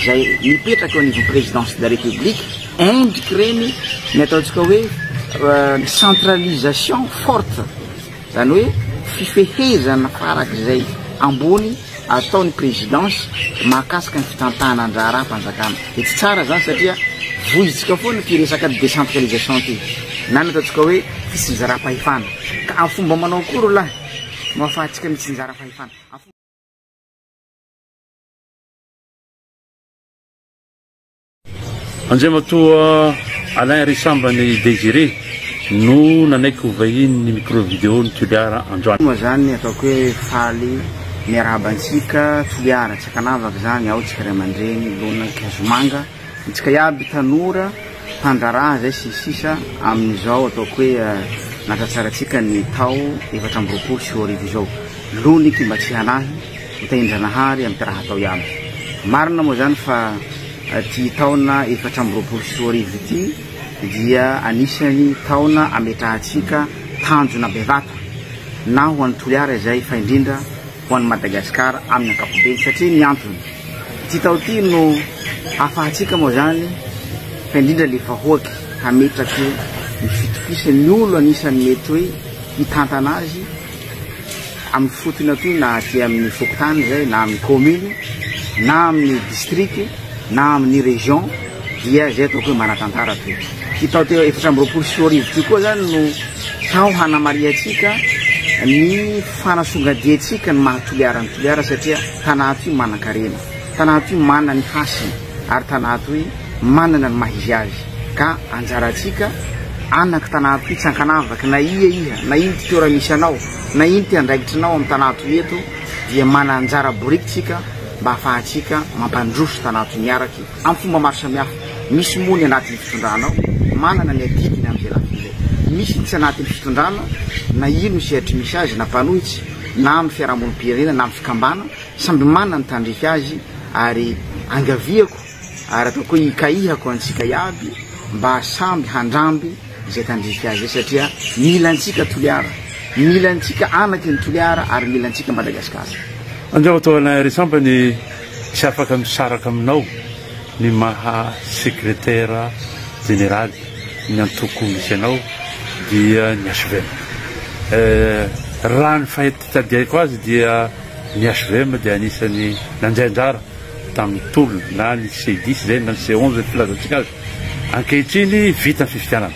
izay mipetraka eo anivon'ny Présidence de la République, endriky ireny ny ataontsika hoe centralisation forte, izany hoe fifehezana farak'izay ambony ataon'ny Présidence mahakasika ny fitantanan-draharaham-panjakana. Dia tsy tsara izany satria voizintsika foana ity resaka décentralisation ity na ny ataontsika hoe fitsinjaram-pahefana. Ka amin'ny fomba manao akory ry lahy no ahafahantsika mitsinjara fahefana? Andriamatoa Alain Risambany Désiré no nanaiky ho vahinin'ny micro vidéo ny Toliara androany. Moa zany ataoko hoe faly miarahaba antsika Toliara tsy ankanavaka zany ao tsika ray aman-dreny lonaky hazomanga antsika iaby tanora mpandraraha zay sy ny sisa amin'izao ataoko hoe nahatratsaratsika ny tao 2024 izao loniky mba tsy hanahy ho tahin-dRanahary amin'ny raha atao iaby marina moa zany fa Ity taona 2024 ity dia anisan'ny taona ametrahantsika tanjona bevata na ho an'i Toliara izay fa indrindra ho an'i Madagasikara amin'ny ankapobeny satria ny antony ity tao ity no ahafahantsika moa zany fa indrindra le vahoaky hametraky ny fitokisan'ny olo anisan'ny mety hoe hitantana azy Amin'ny fotony aty na aty amin'ny fokontany izay na amin'ny commune na amin'ny district na amin'ny région dia izay ataoko hoe manan-tantara toy. Ity tao teo 2024 ity koa zany no tao hanamarihantsika ny fanasongadiantsika ny maha Toliara ny Toliara satria tanà toy manan-karena, tanà toy manana ny hasiny ary tanà toy manana ny maha izy azy ka anjarantsika anaky tanà toy tsy ankanavaka na ia iha na ino ty toerana misy anao na ino ty andraikitrinao amin'ny tanà toy eto dia mana anjara boriky tsika mba ahafahantsika mampandroso tanà toy miaraky amin'ny fomba maro samihafa. Misy moa ny anatin'ny fitondrana ao manana ny adidiny amin'izay lafiny izay. Misy ny tsy anatin'ny fitondrana na ino sehatry misy azy na mpanohitsy na amin'ny fiarahamonim-pirenena na amin'ny fikambana samby manana ny tandrify azy ary angaviako ary ataoko hoe ikaihako antsika iaby mba samby handramby izay tandrify azy izay satria mila antsika Toliara, mila antsika anaky ny Toliara ary mila antsika Madagasikara. Andriamatoa Alain Resampany, tsy afaka misaraka aminao ny maha sekretera jeneraly ny antoko misy anao dia ny hvm. Raha ny fahitadiako azy dia ny hvm dia anisan'ny nandray anjara tamin'ny tolona na ny C dix izay na ny C onze ny filazantsika azy. Ankehitriny vita ny fifidianana,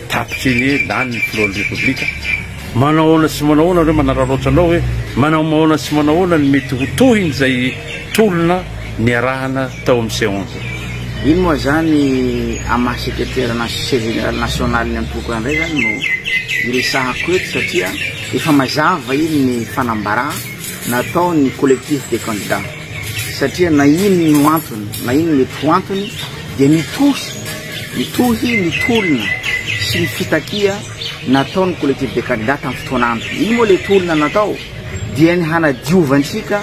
tapitra iny hoe lany ny filohan'ny Repoblika. Manao ahoana sy manao ahoana nareo manararaotra anao hoe manao ahoana sy manao ahoana ny mety ho tohin'izay tolona niarahana tao amin'ny C onze. Iny moa zany amin'ny maha sekretera général national ny antoko indray zany no iresahako eto satria efa mazava iny ny fanambarà nataon'ny collectif des candidats satria na ino no antony na ino mety ho antony dia mitohy mitohy ny tolona sy ny fitakia nataon'ny collectif des candidats tamin'ny fotoan'andro. Ino moa le tolona natao? Dia ny hanadiovantsika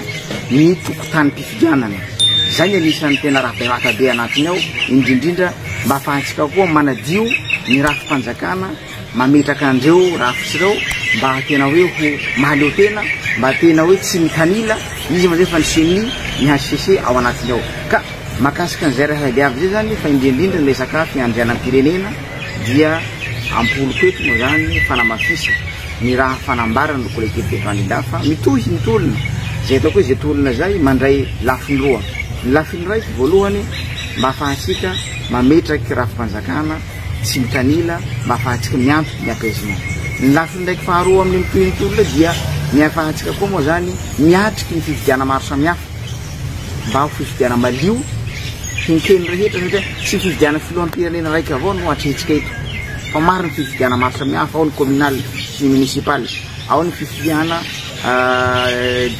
ny tokotanim-pifidianana. Izay ny anisan'ny tena raha bevata be anatiny ao, indrindrindra mba ahafahantsika koa manadio ny rafi-panjakana mametraka an'ireo rafitra ireo mba tena hoe ho mahaleo tena, mba tena hoe tsy mitanila, izy moa zay fa ny ceni, ny HCC ao anatiny ao. Ka mahakasika an'izay raha avy izay zany fa indrindrindra ny resaka fiandrianam-pirenena dia ampoliko eto moa zany fanamafisa ny raha fanambarana ny collectif des candidats fa mitohy ny tolona, izay ataoko hoe izay tolona izay mandray lafiny roa, ny lafiny raiky voalohany mba ahafahantsika mametraky rafi-panjakana tsy mitanila mba ahafahantsika miantoky ny apaisement. Ny lafiny raiky faharoa amin'ny mitohy ny tolona dia ny ahafahantsika koa moa zany miatriky ny fifidianana maro samihafa mba ho fifidianana malio hinkeny rehetra satria tsy fifidianana filoham-pirenena raiky avao no atrehintsika eto fa maro ny fifidianana maro samihafa, ao ny communal sy ny municipal, ao ny fifidianana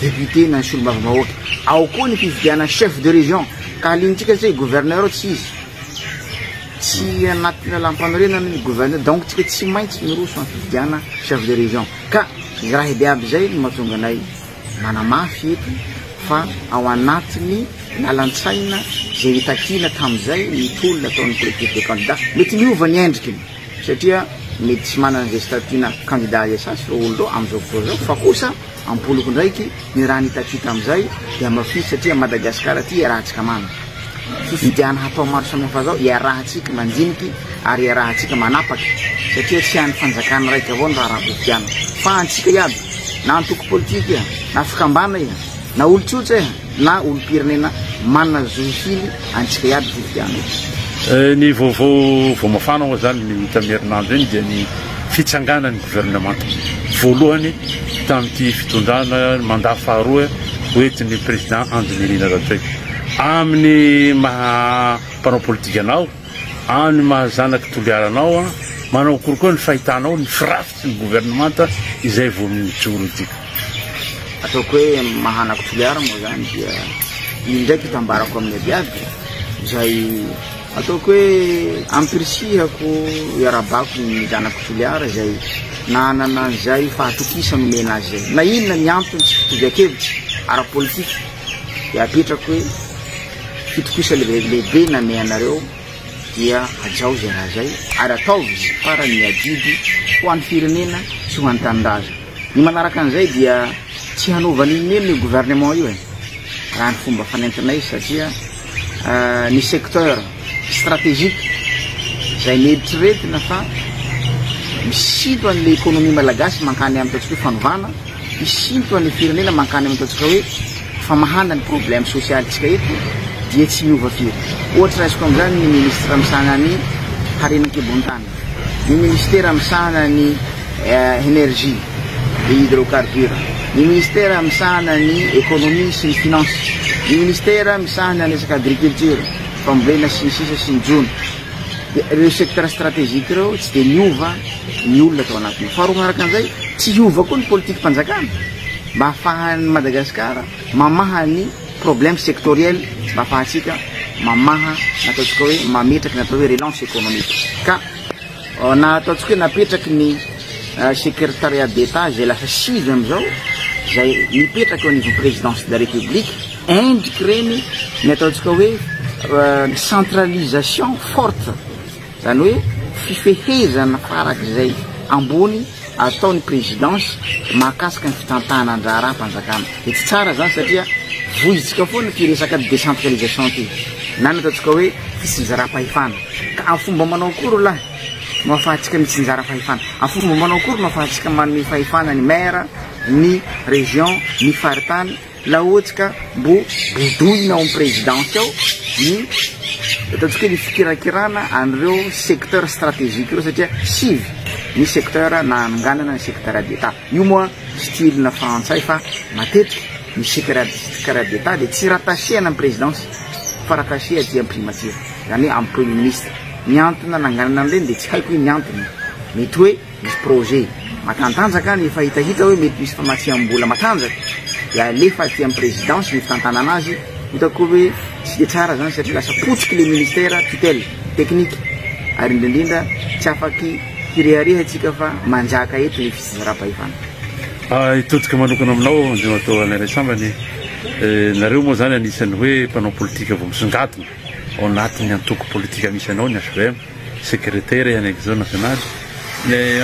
député na ny solombavambahoaka, ao koa ny fifidianana chef de région ka halintsika satria gouverneur tsy izy. Tsy anaty lalàmpanorenana ny gouverneur donc tsika tsy maintsy miroso amin'ny fifidianana chef de région ka izay raha be aby izay no mahatonga anay manamafy eto fa ao anatin'ny lalantsaina izay nitakiana tamin'izay ny tolona ataon'ny collectif des candidats mety miova ny endrikiny satria mety tsy manana izay statut-na candidat izay sasy ireo olona ireo amin'izao fotoana izao fa kosa ampoloko ndraiky ny raha nitakia tamin'izay dia hamafisy satria Madagasikara aty iarahantsika manana. fifidiana hatao maro samihafa zao iarahantsika mandiniky ary iarahantsika manapaky satria tsy an'ny fanjakana raiky avao ny raharaham-pifidianana fa antsika iaby, na antoko politika iha, na fikambana iha, na olon-tsotra iha, na olom-pirenena manana zo hifily antsika iaby fifidianana io. Ny vaovao vao mafana moa izany ny tamin'ny herinandro iny dia ny fitsanganan'ny governemanta voalohany tamin'ity fitondrana mandat faharoa hoentin'ny président Andry Nirina Rajoelina. Amin'ny maha mpanao politika anao, amin'ny maha zanak'i Toliara anao, manao akory koa ny fahitanao ny firafitry ny governemanta izay vao mijoro ity? Ataoko hoe maha anak'i Toliara moa izany dia iny ndraiky itambarako amin'ny abiaby izay ataoko hoe ampirisihako iarabako ny zanak'i Toliara izay nanana an'izay fahatokisana nomena azy izay. Na inona ny antony tsy fitovian-kevitra ara-politika dia apetrako hoe fitokisana lehibe nameanareo dia hajao izay raha izay ary ataovy izay farany adidy ho an'ny firenena sy ho an'ny tanindrazana. Ny manaraka an'izay dia tsy hanova n'inon'inona io gouvernement io e, raha ny fomba fanentinay satria ny secteur stratégique izay neritreretina fa misinto an'ilay économie malagasy mankany amin'ny ataontsika hoe fanovana, hisinto an'ilay firenena mankany amin'ny ataontsika hoe famahana ny problème social-tsika eto dia tsy miova firy. Ohatra raisiko amin'izany ny ministre misahana ny harena an-kibon'ny tany, ny ministera misahana ny énergie et hydrocarbures, ny ministera misahana ny économie sy ny finance, ny ministera misahana ny resaka agriculture, fambolena sy ny sisa sy ny jono. Dia ireo secteur stratégique ireo tsy dia niova ny olona tao anatiny. Faharoa manaraka an'izay, tsy hiova koa ny politikam-panjakana mba hahafahan'i Madagasikara mamaha ny problème sectoriel mba hahafahantsika mamaha ny ataontsika hoe mametraky ny atao hoe relance économique. Ka na ataontsika hoe napetraky ny secrétariat d'Etat izay lasa sivy amin'izao, izay mipetraka eo anivon'ny présidence de la République, endriky ireny ny ataontsika hoe centralisation forte, izany hoe fifehezana farak'izay ambony ataon'ny présidence mahakasika ny fitantanan-draharaham-panjakana. Dia tsy tsara izany satria voizintsika foana ity resaka décentralisation ity, na ny ataontsika hoe fitsinjaram-pahefana. Ka amin'ny fomba manao akory ry lahy no ahafahantsika mitsinjara fahefana? Amin'ny fomba manao akory no ahafahantsika manome fahefana ny maire, ny région, ny faritany, laha ohatsy ka mbo bodoina ao amin'ny présidence ao ny ataontsika hoe ny fikirakirana an'ireo secteur stratégique ireo satria sivy ny secteur nanonganana ny secteur d'Etat. Io moa style-na frantsay fa matetika ny secrétariat d'Etat dia tsy rattaché any amin'ny présidence fa rattaché aty amin'ny primature, izany hoe amin'ny premier ministre. Ny antony nananganana an'ireny dia tsy haiko hoe ny antony, mety hoe misy projet matantanjaka any efa hitahita hoe mety misy famatsiam-bola matanjaka dia alefa aty amin'ny présidence ny fitantanana azy, hitako hoe tsy dia tsara zany satria lasa potsiky le ministère tutelle technique ary indrindrindra tsy afaky hirehareha tsika fa manjaka eto ny fitsinjaram-pahefana. Hitodika manokana aminao Andriamatoa Alain Raisambany, nareo moa zany anisan'ny hoe mpanao politika vao misongadina ao anatin'ny antoko politika misy anao ny HVM. Sekretera ihany aky zao nasionaly.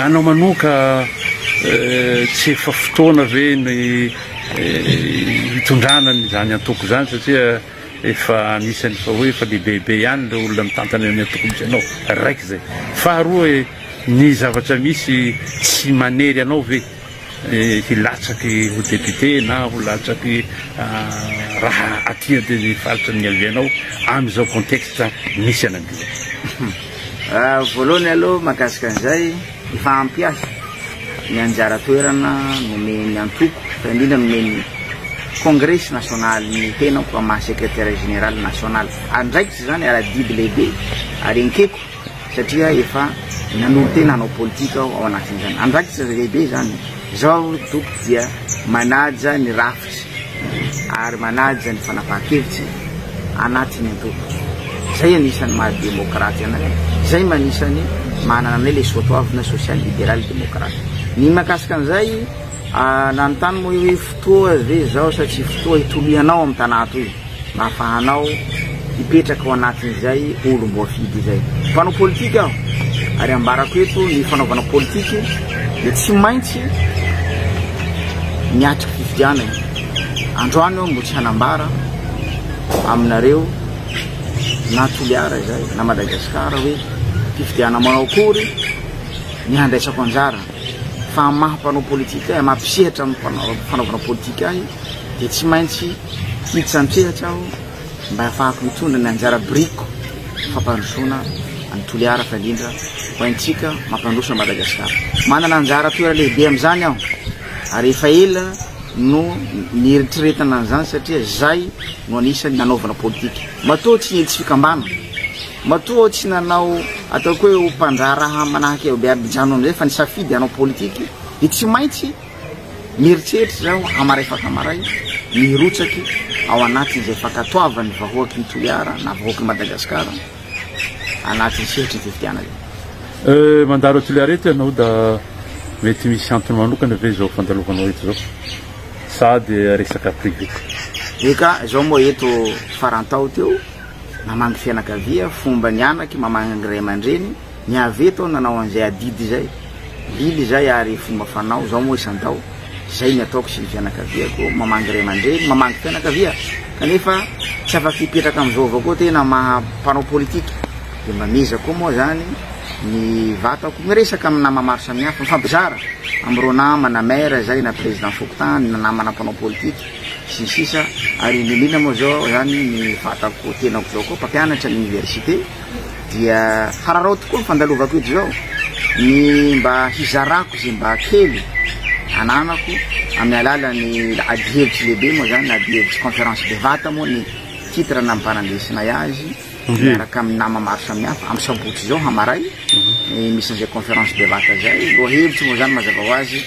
Anao manoka tsy efa fotoana ve ny hitondrana an'izany antoko izany satria efa anisan'ny efa hoe efa lehibebe ihany ireo olona mitantana ny antoko misy anao. Raika izay. Faharoa ny zavatra misy tsy manery anao ve? Hilatsaky ho député na ho latsaky raha aty ny faritra niavianao amin'izao contexte misy ananjy izao. Voalohany aloha mahakasika an'izay, efa ampy ahy ny anjara toerana nomen'ny antoko fa indrindra nomen'ny kongresy nasionalin'ny tenako amin'ny maha secrétaire général national. Andraikitra izany ary adidy lehibe ary enkeko. satria efa nanolo-tena hanao politika aho ao anatin'izany. Andraikitra lehibe izany. Izaho tompoko dia manaja ny rafitra ary manaja ny fanapahan-kevitry anatin'ny antoko. Izay anisan'ny maha demokraty anay, izay anisan'ny manana anay ilay soatoavina social liberal demokraty. Ny mahakasika an'izay, nanontany moa hoe fotoa ve izao sa tsy fotoa hitolianao amin'ny tanà toy? mba hahafahanao hipetraka ao anatin'izay olom-boafidy izay. Mpanao politika aho ary ambarako eto ny fanaovana politika dia tsy maintsy miatrika fifidianana. Androany aho mbo tsy hanambara aminareo na Toliara izay na Madagasikara hoe fifidianana manao akory ny handraisako anjara fa amin'ny maha mpanao politika ahy, maha mpisehatra amin'ny fanaovana politika ahy dia tsy maintsy hiditra an-tsehatra aho mba hahafahako mitondra ny anjara birikiko fampandrosoana an'i Toliara fa indrindra ho antsika mampandroso an'i Madagasikara. Manana anjara toerana lehibe amin'izany aho ary efa ela no nieritreretana an'izany satria zay no anisan'ny nanaovana politika. Matoa tsy niditsy fikambana, matoa tsy nanao ataoko hoe ho mpandraharaha manahaka eo be Abidjan amin'izay fa nisafidy hanao politiky dia tsy maintsy mieritreritra zaho hamaray fakamaray ny hirotsaky ao anatin'izay fankatoavan'ny vahoaky ny Toliara na vahoakin'i Madagasikara anatin'ny sehatry ny fifidianana izay. Euh, mandalo Toliara eto ianao da mety misy antony manokana ve izao fandalovanao eto izao? Sa dia resaka privé? Eka, izao moa eto farantao teo, mamangy fianakavia, fomba ny anaky mamangy ray aman-dreny, ny avy eto nanao an'izay adidy izay, lily izay ary fomba fanao, izao moa isan-tao, izay ny ataoko sy ny fianakaviako, mamangy ray aman-dreny, mamangy fianakavia, kanefa tsy afaka hipetraka amin'izao avao koa tena maha mpanao politika. Dia mba miezaka koa moa zany ny vatako miresaka amin'ny nama maro samihafa, mifampizara amin'ireo namana maire zay na président fokontany na namana mpanao politique sy ny sisa ary indrindra indrindra moa zao zany ny vatako tenako zao koa mpampianatra ny université dia hararao tokoa ny fandalovako eto zao ny mba hizarako zay mba kely ananako amin'ny alalan'ny adihevitry lehibe moa zany adihevitry conférence bevata moa ny titre nampanandesinay azy. miaraka amin'ny nama maro samihafa amin'ny sabotsy izao hamaray mhm. misy an'izay conférence bevata zay lohahevitsy moa zany mazava ho azy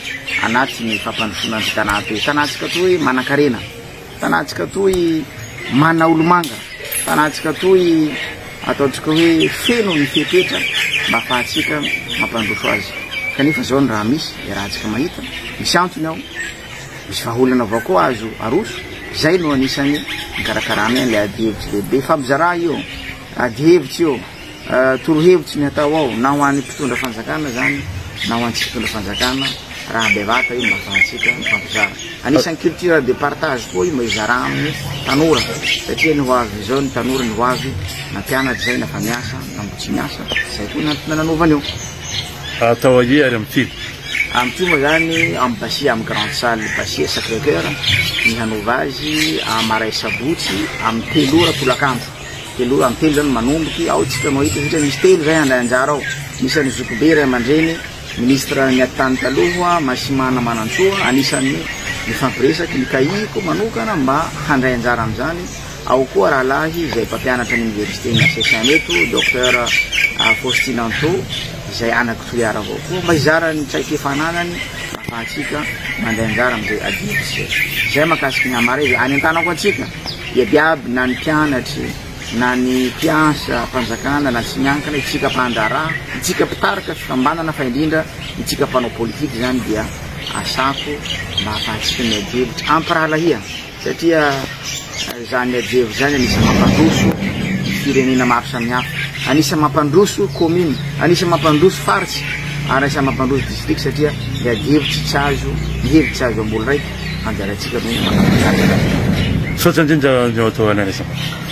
anaty ny fampandrosoana ny tanà toy tanàntsika toy manankarena tanàntsika toy mana olomanga tanàntsika toy ataontsika hoe feno ny fepetra mba afahantsika mampandroso azy kanefa zao ny raha misy iarahantsika mahita misy antony ao Misy vahaolana avao koa azo aroso, izay no anisan'ny nikarakarana ilay adihevitry lehibe. Fampizarà io, adihevitsy io, torohevitsy ny atao ao, na ho an'ny mpitondra fanjakana izany, na ho an'ny tsy mpitondra fanjakana, raha bevata io mba ahafahantsika mifampizara. Anisan'ny culture de partage koa io mba hizarà amin'ny tanora, satria ny ho avy izao ny tanora ny ho avy na mpianatra izay na fa miasa na mbo tsy miasa, izay koa ny antony nanaovana io. Atao aia ary amin'ny firy? Amin'ity moa izany amin'ny Basia amin'ny grande salle Basia Sacré Coeur ny hanova azy amaray sabotsy amin'ny 3 ora tolakandro. 3 ora, amin'ny 3 izany manomboky, ao tsika mahita satria misy 3 izay handray anjara ao. Misy an'i Zokibe ray aman-dreny, ministre ny atitany taloha, Masimana Manantsoa, anisan'ny nifampiresaky, nikahiko manokana mba handray anjara amin'izany. Ao koa rahalahy izay mpampianatra ny oniversiten'ny ACSM eto, Docteur Faustine Anto, izay anak'i Toliara avao koa, mba hizara ny traikefa ananany mba ahafahantsika mandray anjara amin'izay adihevitra izay. Izay mahakasika ny Amara izay any an-tanako antsika iabiaby na ny mpianatry na ny mpiasa mpanjakana na tsy miankina, itsika mpandraharaha, itsika mpitarika fikambanana fa indrindra itsika mpanao politika izany dia asako mba ahafahantsika miady hevitra ampirahalahia. Satria izany adihevitra izany anisan'ny mampandroso firenena maro samihafa, anisan'ny mampandroso commune, anisan'ny mampandroso faritsy ary anisan'ny mampandroso district satria ny adihevitra tsy azo, ny hevitra tsy azo ambolo raiky, anjarantsika no manapaka azy. Misaotra indrindra Andriamatoa Alain Razambara.